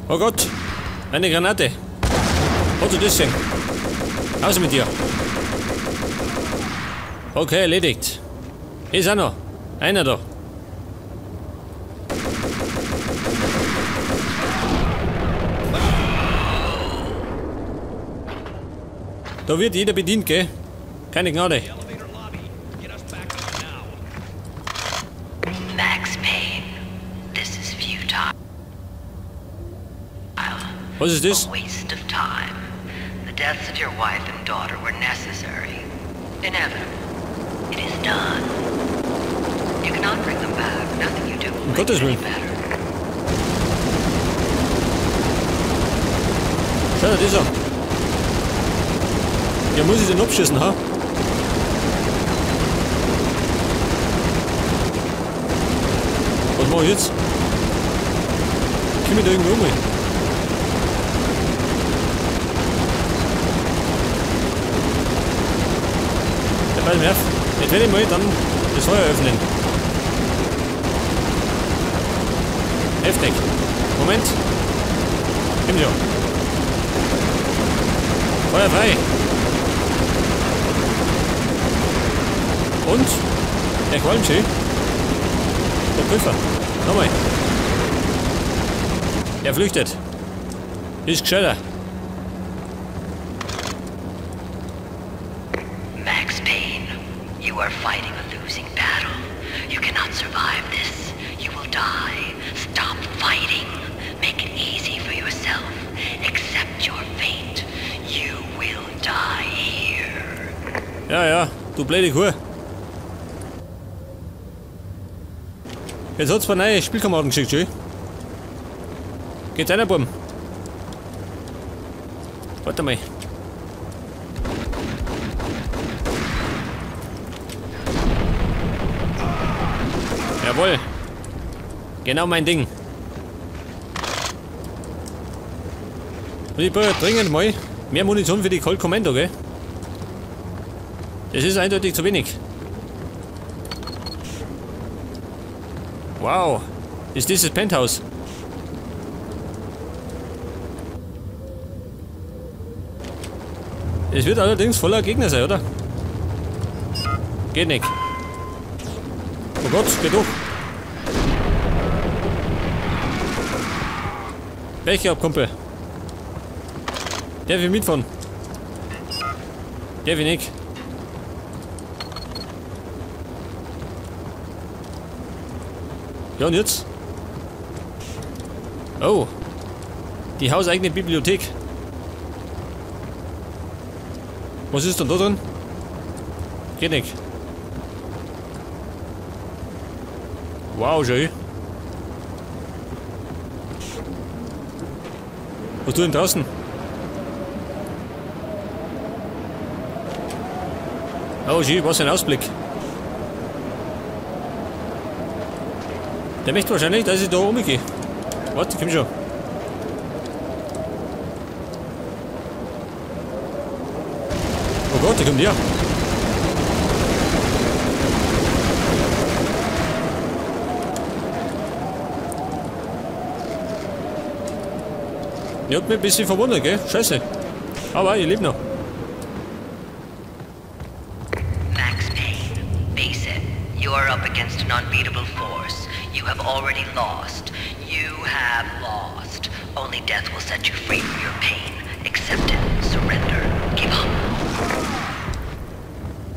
Oh Gott, eine Granate. Wo du das denn? Raus mit dir. Okay, erledigt. Hier ist auch noch. Einer da. Da wird jeder bedient, gell? Keine Gnade. Max Payne, this is futile. Was ist das? A waste of time. The deaths of your wife and daughter were necessary. Inevitable. It is done. You cannot bring them back. Nothing you do will make Gottes it any Willen. better. Schau dir das an. Ja, muss ich den abschießen, ha? Was mach ich jetzt? Komm ich da irgendwo um? Ja, pass mal auf. Jetzt werde ich mal dann das Feuer öffnen. Heftig. Moment. Komm schon. Feuer frei. Und? Der qualmt schön. Der Prüfer. Nochmal. Er flüchtet. Ist gescheiter. Max Payne, you are fighting a losing battle. You cannot survive this. You will die. Stop fighting. Make it easy for yourself. Accept your fate. You will die here. Ja, ja, du blöde Kuh. Jetzt hat's zwei neue Spielkameraden geschickt, schön. Geht's einer, Buben? Warte mal. Jawohl. Genau mein Ding. Und ich brauche dringend mal mehr Munition für die Colt Commando, gell? Das ist eindeutig zu wenig. Wow. Ist dieses Penthouse? Es wird allerdings voller Gegner sein, oder? Geht nicht. Oh Gott, geht durch. Pech gehabt, Kumpel. Der will mitfahren. Der will nicht. Ja, und jetzt? Oh. Die hauseigene Bibliothek. Was ist denn da drin? Geht nicht. Wow, schön. Was tut denn draußen? Oh, schön, was ein Ausblick. Der möchte wahrscheinlich, dass ich da rumgehe. Warte, komm schon. Oh Gott, der kommt her. Ich hab mich ein bisschen verwundert, gell? Scheiße. Aber ich lebe noch. Max Payne, face it. You are up against an unbeatable force. You have already lost. You have lost. Only death will set you free from your pain. Accept it. Surrender. Give up.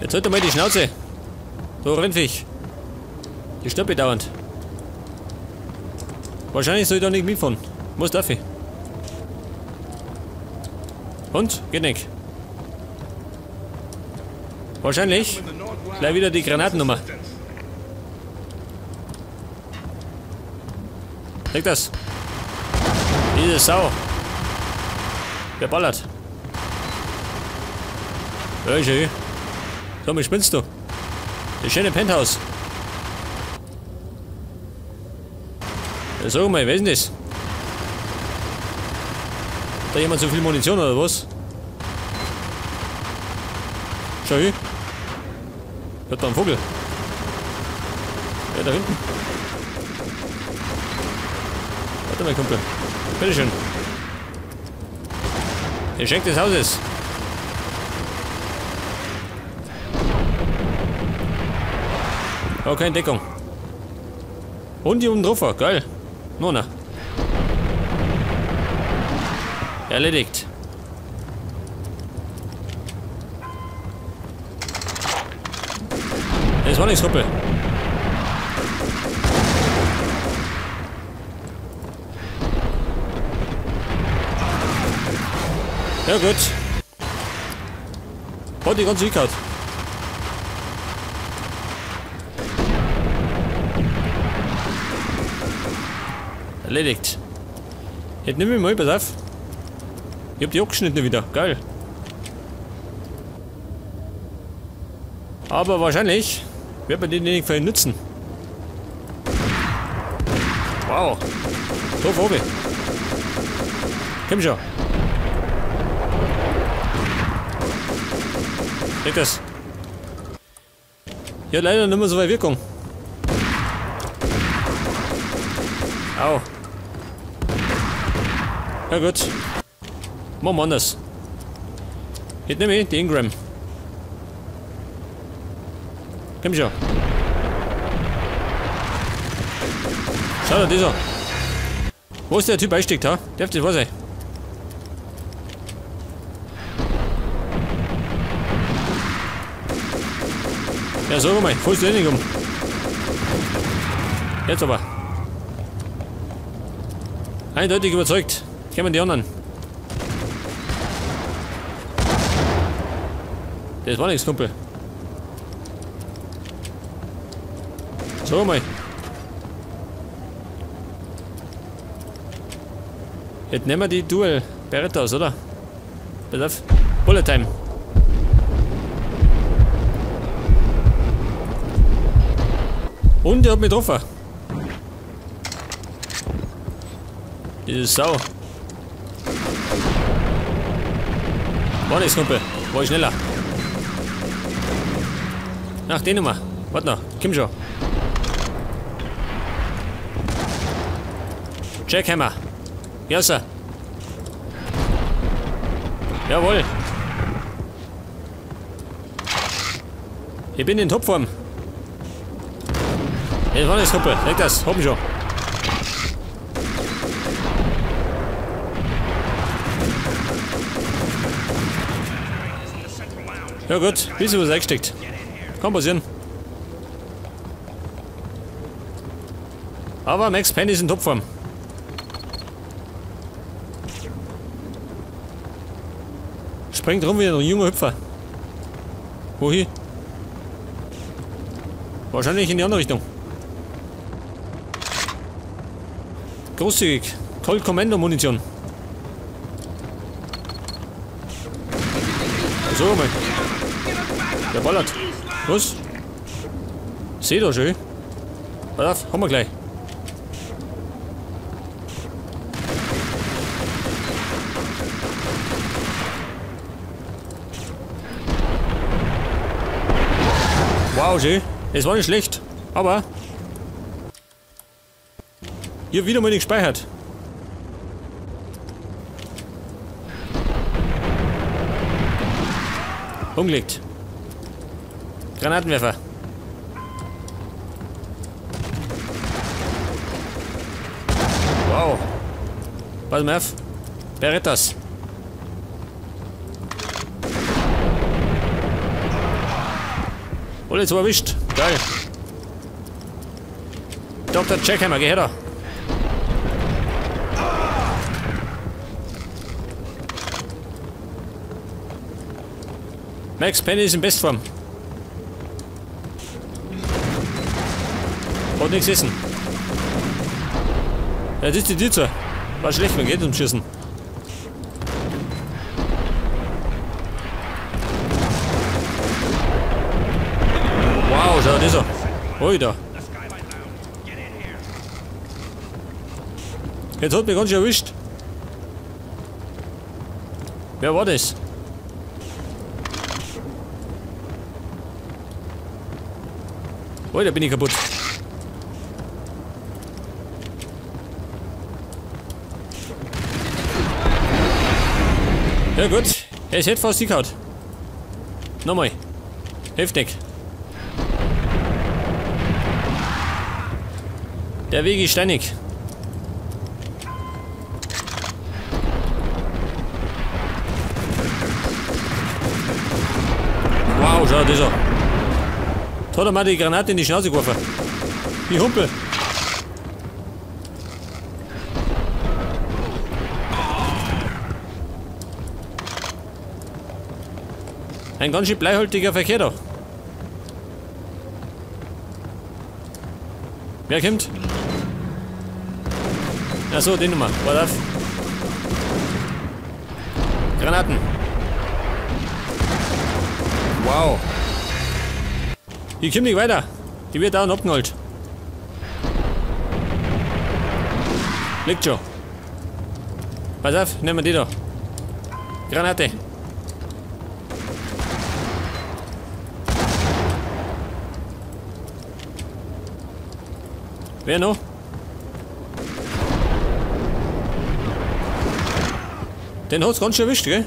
Jetzt halt mal die Schnauze. Du Rindviech. Die stirbt dauernd. Wahrscheinlich soll ich da nicht mitfahren. Was darf ich? Und? Geht nicht. Wahrscheinlich gleich wieder die Granatennummer. Leg das. Diese Sau. Wer ballert? Ja, schön. So, wie spinnst du? Das schöne Penthouse. Ja, sag mal, wer ist denn das? Hat da jemand so viel Munition oder was? Schau hin. Hört da einen Vogel. Ja, da hinten. Warte mal, Kumpel. Bitteschön. Geschenk des Hauses. Okay, Deckung. Und die oben drauf war. Geil. Nona. Erledigt. Das war nichts, Kumpel. Ja gut. Hat die ganze hingehauen. Erledigt. Jetzt nimm ich mal, pass auf. Ich hab die abgeschnitten wieder. Geil. Aber wahrscheinlich wird man den nicht für ihn nutzen. Wow. So, oben. Komm schon. Krieg das. Ja, leider nicht mehr so viel Wirkung. Au. Ja gut. Machen wir anders. Jetzt nehme ich die Ingram. Komm schon. Schau dir das an. Wo ist der Typ einsteckt, ha? Darf das wahr sein? Ja, sag mal, voll ist um. Jetzt aber. Eindeutig überzeugt. Kommen die anderen. Das war nichts, Kumpel. Sag mal. Jetzt nehmen wir die Dual Berettas, oder? Pass auf. Bullet Time. Und er hat mich getroffen. Diese Sau. War nichts, Kumpel. War ich schneller. Ach, die Nummer. Warte noch. Komm schon. Jackhammer. Ja, Sir. Jawohl. Ich bin in Topform. Das war nichts, Kumpel. Leg das. Hoppen schon. Ja gut, bisschen was eingesteckt. Kann passieren. Aber Max Payne ist in Topform. Springt rum wie ein junger Hüpfer. Wohin? Wahrscheinlich in die andere Richtung. Großzügig. Colt Commando Munition. So mal. Der ballert. Was? Seh doch schön. Pass auf, haben wir gleich. Wow, schön. Es war nicht schlecht, aber hier wieder mal nicht gespeichert. Umgelegt. Granatenwerfer. Wow. Pass mal auf. Berettas. Alle zwei erwischt. Geil. Dr. Jackhammer, geh her da. Max Payne ist in Bestform. Hat nichts essen. Ja, das ist die Tür zu. War schlecht, man geht zum Schießen. Wow, schau das an. Alter. Jetzt hat mich ganz schön erwischt. Wer war das? Alter, bin ich kaputt. Ja gut, es hätte fast hingehauen. Nochmal. Heftig. Der Weg ist steinig. Wow, schau das an. Da hat er mal die Granate in die Schnauze geworfen. Die Humpel. Ein ganz schön bleihaltiger Verkehr da. Wer kommt? Achso, die Nummer. Warte auf. Granaten. Wow. Ich komm nicht weiter. Die wird dauernd abgeknallt. Liegt schon. Pass auf, nehmen wir die da. Granate. Wer noch? Den hat's ganz schön erwischt, gell?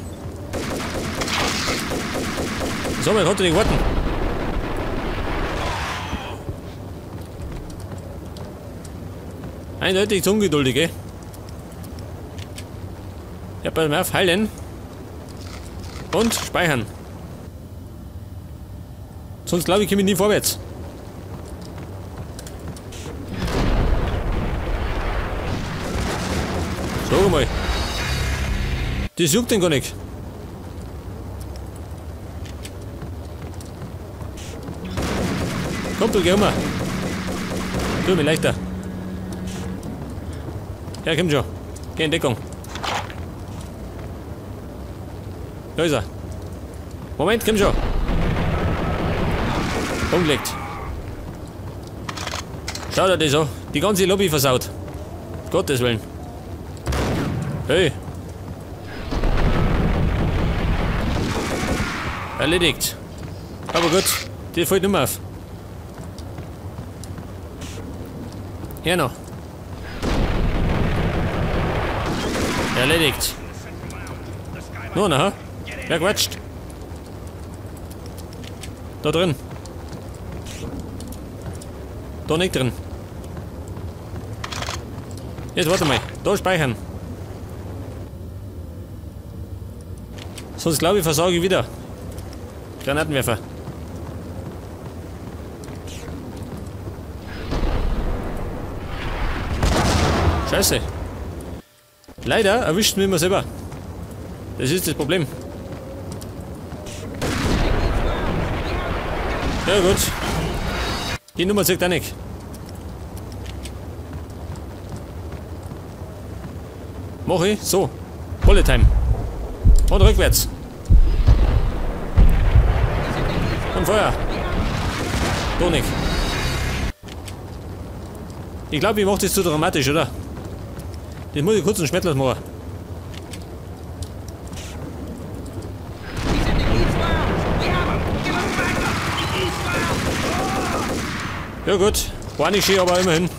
So, man konnte nicht warten. Eindeutig zu ungeduldig, gell? Ja, pass mal auf, heilen. Und speichern. Sonst glaube ich, komme ich nie vorwärts. Sag mal. Das juckt den gar nicht. Komm, du, geh um. Tu mir leichter. Ja, komm schon. Geh in Deckung. Da ist er. Moment, komm schon. Umgelegt. Schau dir das an. Die ganze Lobby versaut. Gottes Willen. Hey. Erledigt. Aber gut, die fällt nicht mehr auf. Hier noch. Erledigt. Nur noch, ha? Wer quatscht? Da drin. Da nicht drin. Jetzt warte mal. Da speichern. Sonst glaube ich, versage ich wieder. Granatenwerfer. Scheiße. Leider erwischt mich immer selber. Das ist das Problem. Ja gut. Die Nummer zieht auch nicht. Mach ich so. Bullet Time. Und rückwärts. Und Feuer. Tonik. Ich glaube, ich mache das zu dramatisch, oder? Das muss ich kurz und schmerzlos machen. Ja gut, war nicht schön, aber immerhin.